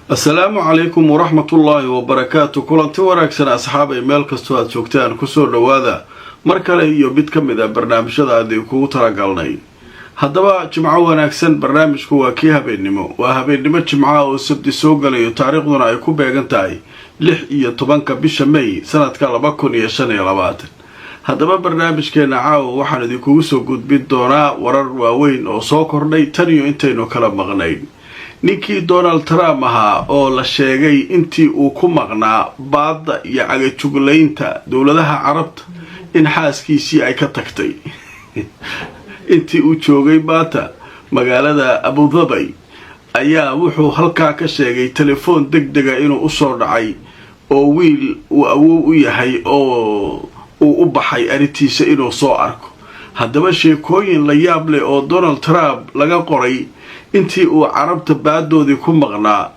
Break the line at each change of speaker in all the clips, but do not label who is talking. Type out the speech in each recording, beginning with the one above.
Asalaamu calaykum waraxmatullaahi wabarakaatu. Kulanti wanaagsan, asxaabay, meel kastoo aad joogtaan, kusoo dhowaada mar kale iyo mid ka mid a barnaamijyada aan idinkugu talagalnay. Haddaba, Jimco wanaagsan. Barnaamijku waa kii habeennimo, waa habeennimo Jimcaha oo Sabti soo galayo, taariikhduna ay ku beegan tahay 16-ka bisha May, sanadka 2025. Haddaba, barnaamijkeena caawa waxaan idinkugu soo gudbin doonaa warar waaweyn oo soo kordhay tan iyo intaynu kala maqnayn. Ninkii Donald Trump ahaa oo la sheegay intii uu ku maqnaa baadda iyo cagajuglaynta dowladaha Carabta in xaaskiisii ay ka tagtay intii uu joogay maanta magaalada Abudhabay, ayaa wuxuu halkaa ka sheegay telefoon deg dega inuu usoo dhacay oo wiil uu awow u yahay oo uu u baxay arrintiisa inuu soo arko. Haddaba, sheekooyin la yaab leh oo Donald Trump laga qoray intii uu Carabta baadoodii ku maqnaa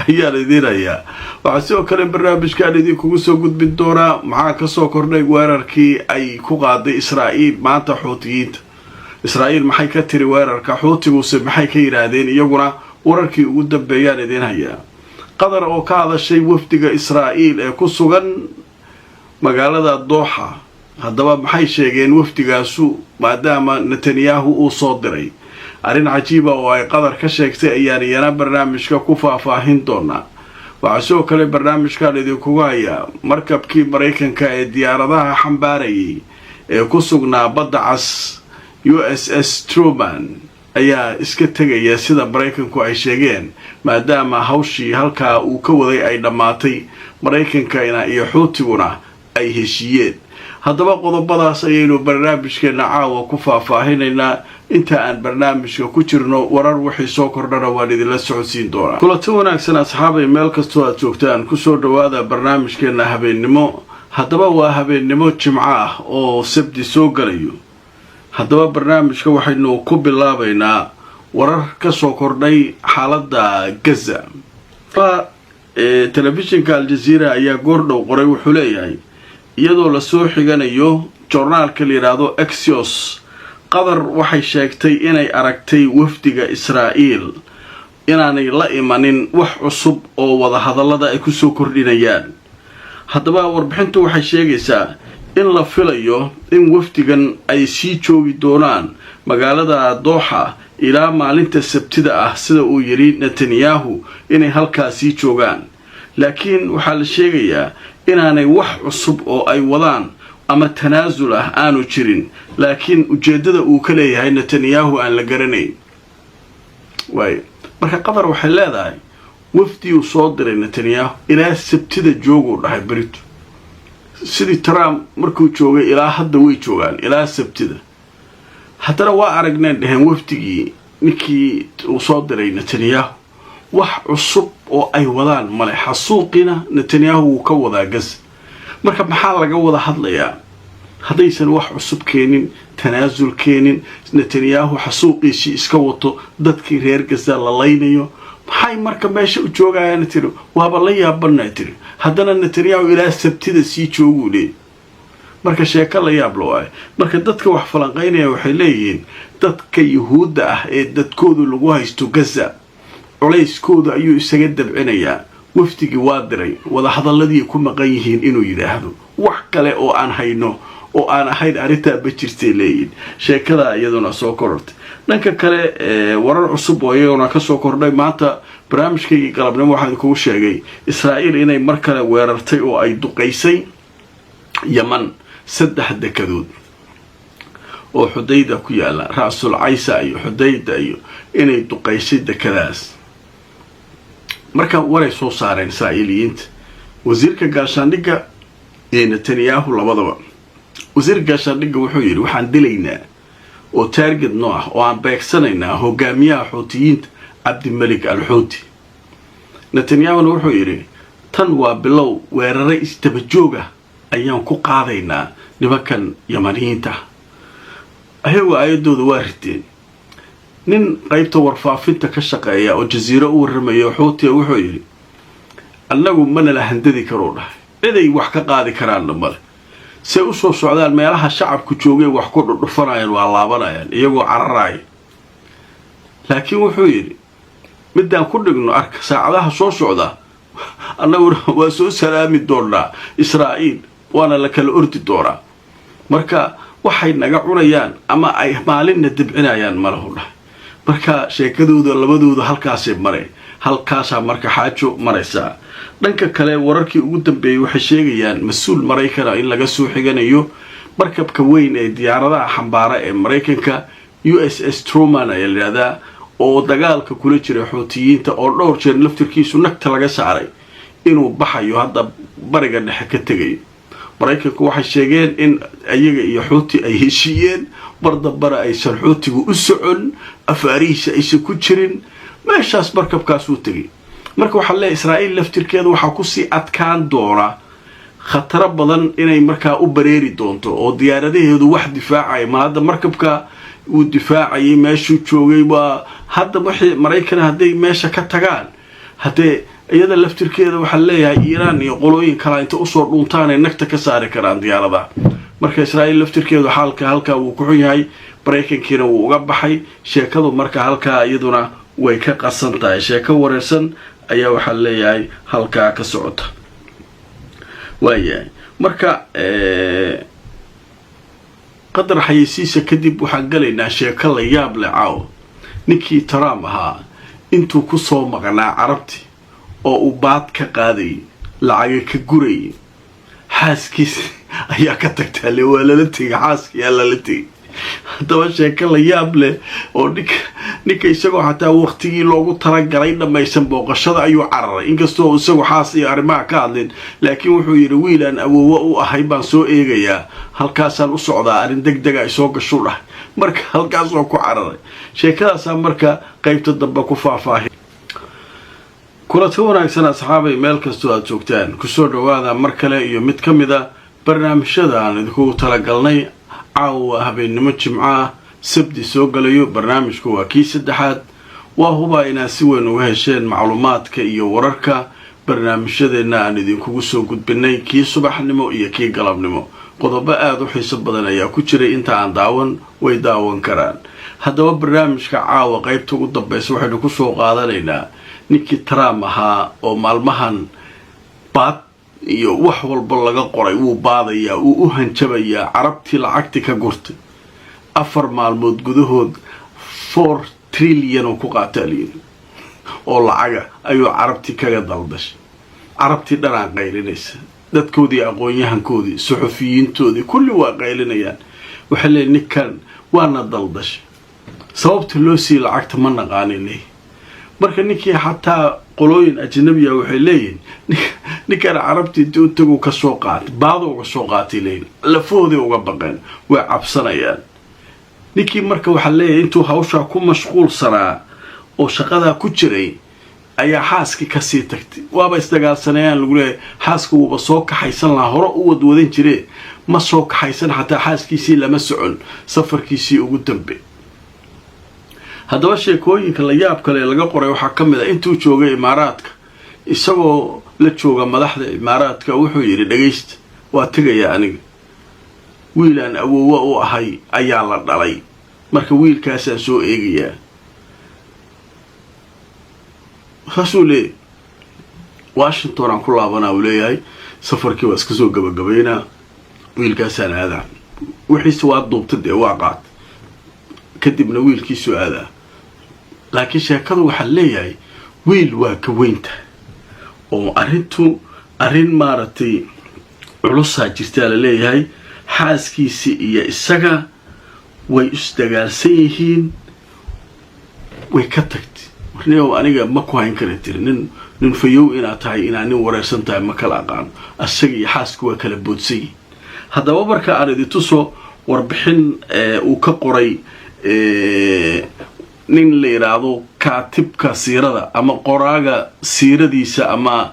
ayaan idiin hayaa. Waxaa sidoo kale barnaamijkan idinkugu soo gudbin doonaa maxaa kasoo kordhay weerarkii ay ku qaaday Israa'iil maanta Xuutiyiinta. Israa'iil maxay ka tiri weerarka? Xuutiguse maxay ka yidhaahdeen iyaguna? Wararkii ugu dambeeyaan idiin hayaa. Qatar oo ka hadashay wafdiga Israa'iil ee ku sugan magaalada Dooxa. Haddaba, maxay sheegeen wafdigaasu, maadaama Netanyahu uu soo diray? Arrin cajiiba oo ay Qatar ka sheegtay ayaan iyana barnaamijka ku faahfaahin doonaa. Waxaa sidoo kale barnaamijkan idinkugu hayaa markabkii Maraykanka ee diyaaradaha xambaarayay ee ku sugnaa Badda Cas, USS Truman, ayaa iska tegaya, sida Maraykanku ay sheegeen, maadaama hawshii halkaa uu ka waday ay dhammaatay, Maraykankana iyo Xuutiguna ay heshiiyeen. Haddaba, qodobadaas ayaynu barnaamijkeena caawa ku faahfaahinaynaa. Inta aan barnaamijka ku jirno, warar wixii soo kordhana waan idinla socodsiin doonaa. Kulanti wanaagsan, asxaabay, meel kastoo aad joogtaan, kusoo dhowaada barnaamijkeena habeennimo. Haddaba, waa habeennimo Jimco ah oo Sabti soo galayo. Haddaba, barnaamijka waxaynu ku bilaabaynaa warar kasoo kordhay xaaladda Gaza. Telefishinka Aljaziira ayaa goordhow qoray. Wuxuu leeyahay, iyadoo lasoo xiganayo joornaalka la yidhaahdo Axios, Qatar waxay sheegtay inay aragtay wafdiga Israa'iil inaanay la imanin wax cusub oo wadahadallada ay kusoo kordhinayaan. Haddaba, warbixintu waxay sheegaysaa in la filayo in wafdigan ay sii joogi doonaan magaalada Dooxa ilaa maalinta Sabtida ah, sida uu yidhi Netanyahu, inay halkaa sii joogaan. Laakiin waxaa la sheegayaa inaanay wax cusub oo ay wadaan ama tanaasul ah aanu jirin, laakiin ujeeddada uu ka leeyahay Netanyahu aan la garanayn. Waay, marka Qatar waxay leedahay wafdiuu soo diray Netanyahu ilaa Sabtida jooguu dhahay berito. Sidii Trump markuu joogay ilaa hadda way joogaan ilaa Sabtida. Haddana waa aragneen, dheheen, wafdigii ninkii uu soo diray Netanyahu wax cusub oo ay wadaan male. Xasuuqina Netanyahu wuu ka wadaa Gaza. Marka maxaa laga wada hadlayaa haddaysan wax cusub keenin, tanaasul keenin, Netanyahu xasuuqiisii iska wato, dadkii reer Gaza la laynayo? Maxay marka meesha u joogayaan, tiri? Waaba la yaabanaa, tiri. Haddana Netanyahu ilaa Sabtida sii jooguu leey. Marka sheeko la yaab la waayo. Marka dadka wax falanqaynaya waxay leeyihiin dadka Yuhuudda ah ee dadkoodu lagu haysto Gaza culayskooda ayuu isaga dabcinayaa. Wafdigii waa diray, wadahadaladii ku maqan yihiin inuu yidhaahdo, wax kale oo aan hayno oo aan ahayn arrintaa ma jirtay, leeyihin. Sheekadaa iyaduna soo korortay. Dhanka kale, warar cusub oo iyaguna kasoo kordhay maanta. Barnaamijkaygii galabnimo waxaan idinkugu sheegay Israa'iil inay mar kale weerartay oo ay duqaysay Yaman, saddex dekadood oo Xudayda ku yaala, Ra-sul Caysa iyo Xudayda iyo inay duqaysay dekadaas. Marka waray soo saareen Israa'iiliyiinta, wasiirka gaashaandhigga iyo Netanyahu labadaba. Wasiirka gaashaandhigga wuxuu yidhi, waxaan dilaynaa oo target noo ah oo aan beegsanaynaa hogaamiyaha Xuutiyiinta, Cabdimelik al Xuuti. Netanyahuna wuxuu yidhi, tan waa bilow, weerare isdaba joog ah ayaan ku qaadaynaa nimankan Yamaniyiinta. Ayagoo aayadooda waa riteen. Nin qaybta warfaafinta ka shaqeeya oo Jaziiro u warramaya Xuutiya wuxuu yidhi, annagu mana la handadi karuu dhahay, ciday wax ka qaadi karaanna male. Say usoo socdaan meelaha shacabku joogay wax ku dhudhufanayaan, waa laabanayaan iyagoo cararaaya. Laakiin wuxuu yidhi, Midaan ku dhigno arka saacadaha soo socda, annaguna waa soo salaami doonaa Israa'iil, waana la kala ordi doonaa. Marka waxay naga cunayaan ama ay maalinna dibcinayaan malahu dhahay. Marka sheekadooda labadooda halkaasay mareen, halkaasaa marka xaajo maraysaa. Dhanka kale, wararkii ugu dambeeyey waxay sheegayaan mas-uul Maraykana in laga soo xiganayo markabka weyn ee diyaaradaha xambaara ee Maraykanka, USS Truman ayaa la yidhahdaa, oo dagaalka kula jira Xuutiyiinta, oo dhowr jeer laftirkiisu nagta laga saaray, inuu baxayo hadda, Bariga Dhexe ka tegayo. Maraykanku waxay sheegeen in iyaga iyo Xuuti ay heshiiyeen, mar dambana aysan Xuutigu u socon, afaarihiisa aysan ku jirin meeshaas. Markabkaasuu tegay. Marka waxaa leeyahy, Israa'iil laftirkeeda waxaa kusii adkaan doona khataro badan inay markaa u bareeri doonto, oo diyaaradaheedu wax difaacaya ma hadda. Markabka wuu difaacayay meeshuu joogay. Waa hadda wixii Maraykan hadday meesha ka tagaan, haddee iyada laftirkeeda waxaa leeyahay Iiraan iyo qolooyin kalaa inta usoo dhuuntaanay nagta ka saari karaan diyaaradaha. Marka Israa'iil laftirkeedu xaalka halkaa wuu ku xun yahay, Maraykankiina wuu uga baxay sheekadu. Marka halkaa iyaduna way ka qasan tahay, sheeko wareersan ayaa waxaa leeyahay halkaa ka socota. Waayahay, marka qadar xayeysiisa kadib waxaan galaynaa sheeko la yaab leh. Caawo ninkii Trump ahaa intuu kusoo maqnaa Carabti oo uu baad ka qaadayay, lacaga ka gurayay, xaaskiis ayaa ka tagtaa le, waa lala tegay, xaaskiyaa lala tegay. Haddaba sheeko la yaab leh oo ninka isagoo xataa waqtigii loogu talagalay dhammaysan booqashada ayuu cararay, inkastoo isagu xaas iyo arrimaha ka hadlin, laakiin wuxuu yidhi: "Wiilaan awoowo u ahay baan soo eegayaa, halkaasaan u socdaa, arrin deg dega ay soo gashuu dhahay." Marka halkaasoo ku cararay sheekadaasaa marka qaybta dambe ku faahfaahi. Kulanti wanaagsan, asxaabay, meel kastoo aada joogtaan, kusoo dhawaada mar kale iyo mid ka mid a barnaamijyada aan idinkugu talagalnay. Caawa habeennimo Jimco ah, Sabdi soo galayo. Barnaamijku waa kii saddexaad. Waa hubaa inaad si weyn uga hesheen macluumaadka iyo wararka barnaamijyadeenna aan idinkugu soo gudbinay, kii subaxnimo iyo kii galabnimo. Qodobo aada u xiiso badan ayaa ku jiray. Inta aan daawan way daawan karaan. Haddaba barnaamijka caawa qaybta ugu dambaysa waxaynu kusoo qaadanaynaa ninkii Trump ahaa oo maalmahan baad iyo wax walba laga qoray. Wuu baadayaa, wuu u hanjabayaa Carabtii lacagtii ka gurtay. 4 maalmood gudahood 4 trillion oo ku qaataa layiri oo lacaga ayuu Carabtii kaga daldashay. Carabtii dhanaa qaylinaysa, dadkoodii, aqoon-yahankoodii, suxufiyiintoodii, kulli waa qaylinayaan. Waxay leeyiin ninkan waana daldashay, sababta loo siiyey lacagta ma naqaanay leeyihin. Marka ninkii xataa qolooyin ajnabiya waxay leeyihin ninkan Carabtii inta u tagu kasoo qaatay, baado uga soo qaatay leeyihin. Lafahooday uga baqeen, way cabsanayaan ninkii. Marka waxaa leeyahay intuu hawshaa ku mashquulsanaa oo shaqadaa ku jiray ayaa xaaskii kasii tagtay. Waaba isdagaalsanayaan lagu leeyahay. Xaaska wuuba soo kaxaysan lahaa, hore u wadwadan jire, ma soo kaxaysan, xataa xaaskiisii lama socon safarkiisii ugu dambe. Haddaba sheekooyinka la yaab kale ee laga qoray waxaa ka mid a intuu joogay Imaaraadka, isagoo la jooga madaxda Imaaraadka, wuxuu yidhi: "Dhagaysta, waa tegayaa aniga, wiilaan awoowa u ahay ayaa la dhalay, marka wiilkaasaan soo eegayaa." Saasuu leeyahy. "Washington aan ku laabanaa," uu leeyahay, "safarkii waa iska soo gabagabaynaa, wiilkaasaan aadaa." Wixiise waa duubta dee, waa qaat, kadibna wiilkiisuu aadaa. Laakiin sheekadu waxaa leeyahay wiil waa ka weynta oo arrintu arrin maaragtay culusaa jirtaa la leeyahay. Xaaskiisii iyo isaga way isdagaalsan yihiin, way ka tagtay. "Warniyow, aniga ma ku hayn kara," tiri. Nin fayow inaad tahay, inaad nin wareersan tahay ma kala aqaano." Asaga iyo xaaska waa kala boodsan yihiin. Haddaba marka aan idin tuso warbixin uu ka qoray nin la yidhaahdo kaatibka siirada ama qoraaga siiradiisa ama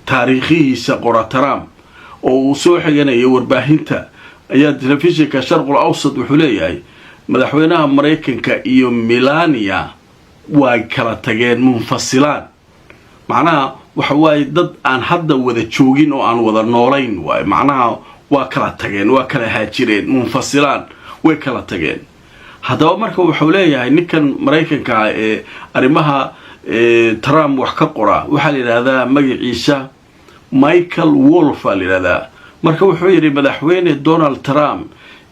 taariikhihiisa qora Trump, oo uu soo xiganayo warbaahinta ayaa telefishinka Sharqul Awsad. Wuxuu leeyahay madaxweynaha Maraykanka iyo Melania way kala tageen, munfasilaan. Macnaha waxa waaye dad aan hadda wada joogin oo aan wada noolayn waaye. Macnaha waa kala tageen, waa kala haajireen, munfasilaan, way kala tageen. Haddaba marka wuxuu leeyahay ninkan Maraykanka ah ee arrimaha Trump wax ka qora, waxaa la yidhaahdaa magaciisa Michael Wolff aa la yidhahdaa. Marka wuxuu yidhi madaxweyne Donald Trump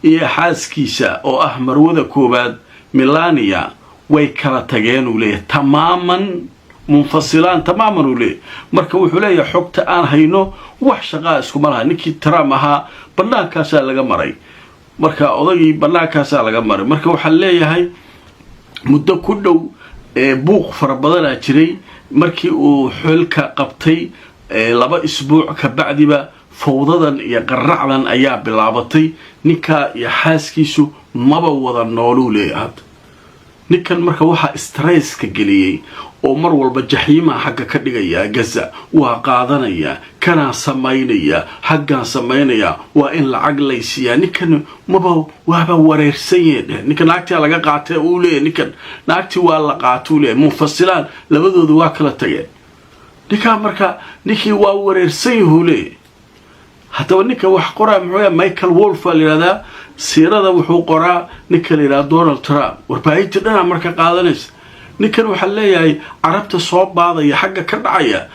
iyo xaaskiisa oo ah marwada koowaad Melania way kala tageen, uu leeyahay, tamaaman, munfasilaan tamaaman, uu leeyahay. Marka wuxuu leeyahay xogta aan hayno wax shaqaa iskuma laha. Ninkii Trump ahaa bannaankaasaa laga maray. Marka odagii bannaankaasaa laga maray. Marka waxaa leeyahay muddo ku dhow buuq fara badanaa jiray markii uu xilka qabtay. 2 isbuuc ka bacdiba fawdadan iyo qaracdan ayaa bilaabatay. Ninkaa iyo xaaskiisu maba wada nooluu leeyahay hadda ninkan. Marka waxaa stresska geliyey oo mar walba jaxiimaha xagga ka dhigayaa, Gaza waa qaadanayaa, kanaa samaynayaa, xaggaan samaynayaa, waa in lacag laysiiyaa. Ninkan maba waaba wareersan yee dheh. Ninkan naagtii laga qaatay, uu leeyahy. Ninkan naagtii waa la qaatuu leeyahy. Munfasilaan, labadooda waa kala tageen ninkaa. Marka ninkii waa wareersan yahuu leeyahy. Haddaba ninka wax qoraa muxuu yahay? Michael Wolff aa la yidhahdaa. Siirada wuxuu qoraa ninka la yidhahda Donald Trump. Warbaahinta dhanaa marka qaadanaysa. Ninkan waxaa leeyahay Carabta soo baadaya, xagga ka dhacaya,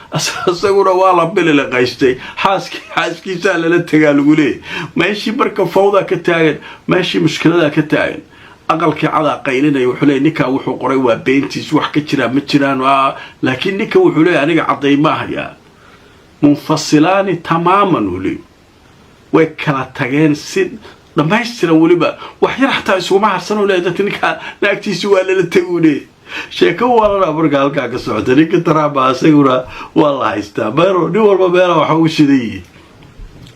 isaguna waa la bililiqaystay. Xaaskiisaa lala tegaa lagu leeyahy meeshii. Marka fawdaa ka taagan meeshii, mushkiladaa ka taagan. Aqalkii Cadaa qaylinaya, wuxuu leeyahy ninkaa wuxuu qoray waa beentiis, wax ka jiraa ma jiraan. Laakiin ninkan wuxuu leeyahy aniga cadday ma hayaa. Munfasilaani tamaaman, uu leey, way kala tageen si dhammaystiran, weliba wax yar xataa isuguma harsan, uu leeyahy. Dadka ninkaa naagtiisi waa lala tegi, uu leeyahy. Sheeko waalana marka halkaa ka socota. Ninka Trump isaguna waa la haystaa meel, nin walba meela waxa u shidan yihiin.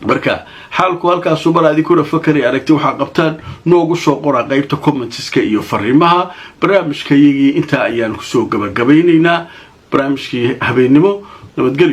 Marka xaalku halkaasu mar. Adinkuna fakeray aragti waxaa qabtaan noogu soo qoraa qaybta commentska iyo fariimaha. Barnaamijkayagii intaa ayaan kusoo gabagabaynaynaa, barnaamijkii habeennimo. Nabadgelyo.